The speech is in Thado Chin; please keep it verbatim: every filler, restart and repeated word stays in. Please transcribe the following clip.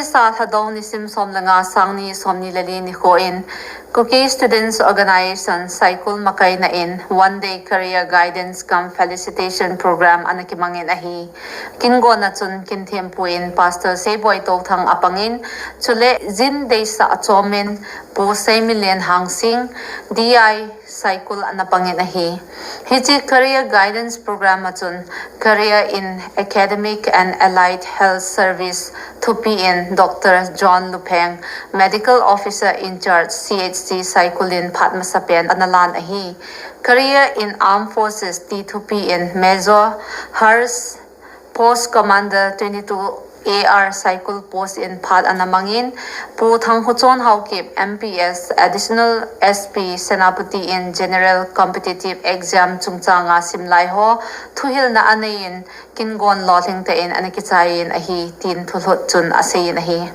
Sa Lhadou nisim som le nga, sang ni som ni le li nikho in Kuki Students Organization Saikul makaina in One Day Career Guidance cum Felicitation Program ana kimangin ahi. Kingonna chun kinthempu in Pastor Seiboi Touthang apangin, chule jin deisah achomin Pu Seimilen Hangsing, D I Saikul ana pangin ahi. Hiche Career Guidance Program a chun Career in Academic and Allied Health Service thupi in Doctor John Lupheng, Medical Officer in Charge C H C Saikul in phat masapen ana lan ahi. Career in Armed Forces ti thupi in Major Harsh, Post Commander twenty-two A R Saikul Post in phat ana mangin, Pu Thangkhochon Haokip M P S, Additional S P Senapati in General Competitive Exam chungchanga simlai ho thuhilna anei in, kingon lolhing tein ana kichai in ahi, tin thulhut chun asei in ahi.